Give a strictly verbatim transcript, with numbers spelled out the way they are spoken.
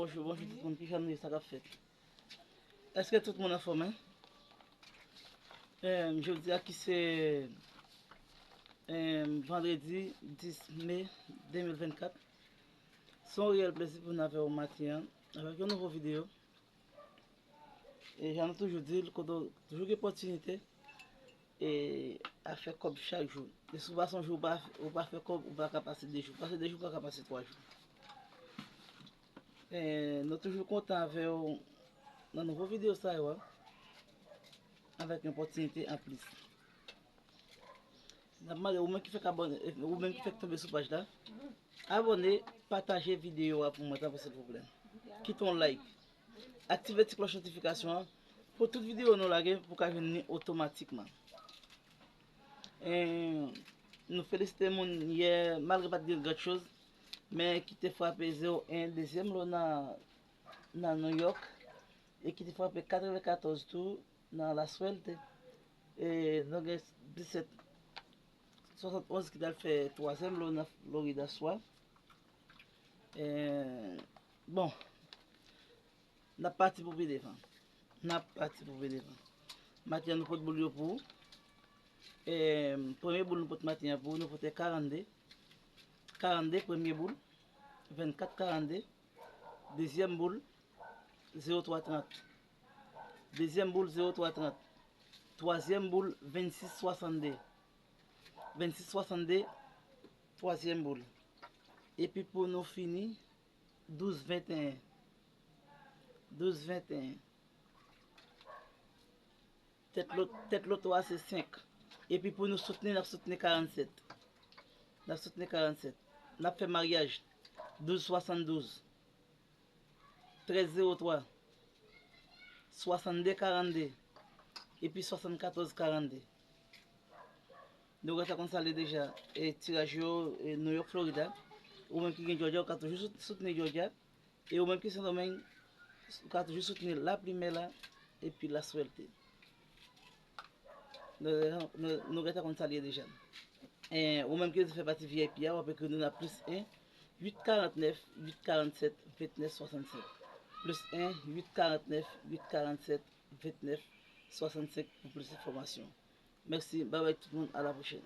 Bonjou, bonjou tout moun, kijan nou ye, sa k ap fèt? Èske tout moun anfòm, en? Em, jodi a ki se, em, vandredi dis me de mil vennkat, se yon reyèl plezi pou n avè w maten an, avèk yon nouvo videyo. E jan nou toujou di l, kote w toujou gen opòtinite, e a fè kòb chak jou. E si w pa sonje, ou pa, ou pa fè kòb, ou pa ka pase de jou. Pase de jou, ou pa ka pase twa jou. E nou toujou kontan avè w nan nouvo videyo sa yo a, avèk yon opòtinite anplis. N ap mande ou menm ki fèk abòne, ou menm ki fèk tonbe sou paj la, abòne, pataje videyo a pou mwen, tanpri, silvouplè. Kite yon like. Aktive ti klòch notifikasyon an pou tout videyo nou lage pou w ka jwenn li otomatikman. E nou felisite moun yè, malgre pa t gen gran choz, men ki te frape zewo en, dezyèm lo nan, nan New York, e ki te frape katrevenkatòz tou nan Laswèlte. E nou gen disèt swasannonz ki t al fè twazyèm lo nan Florid aswè. E, bon, n ap pati pou pi devan. N ap pati pou pi devan. Maten an, nou pot boul yo pou ou. E, premye boul nou pot maten an pou ou, nou pote karannde. Karannde, premye boul. Vennkat karannde. Dezyèm boul, zewo twa trant. Dezyèm boul, zewo twa trant. Twazyèm boul, vennsis swasannde. Vennsis swasannde, twazyèm boul. Epi pou nou fini, douz venteyen. Douz venteyen. Tèt lo-, tèt loto a se senk. Epi pou nou soutni, n ap soutni karannsèt. N ap soutni karannsèt. N ap fè maryaj. Douz swasanndouz. Trèz zewo twa. Swasannde karannde. Epi swasannkatòz karannde. Nou gentan konn sa l ye deja. E tiraj yo, e New York, Florida. Ou menm ki gen Georgia, ou ka toujou sout-, soutni Georgia. E ou menm ki Sendomeng, ou ka toujou soutni La Primera epi Laswèlte. Nou, nou, nou gentan konn sa l ye deja. E ou menm ki fè pati V I P a, w ap ekri nou nan plis en, uit karannèf, uit karannsèt, vennèf swasannsenk. Plis en, uit karannèf, uit karannsèt, vennèf swasannsenk pou plis enfòmasyon. Mèsi, babay tout moun, a la pwochèn.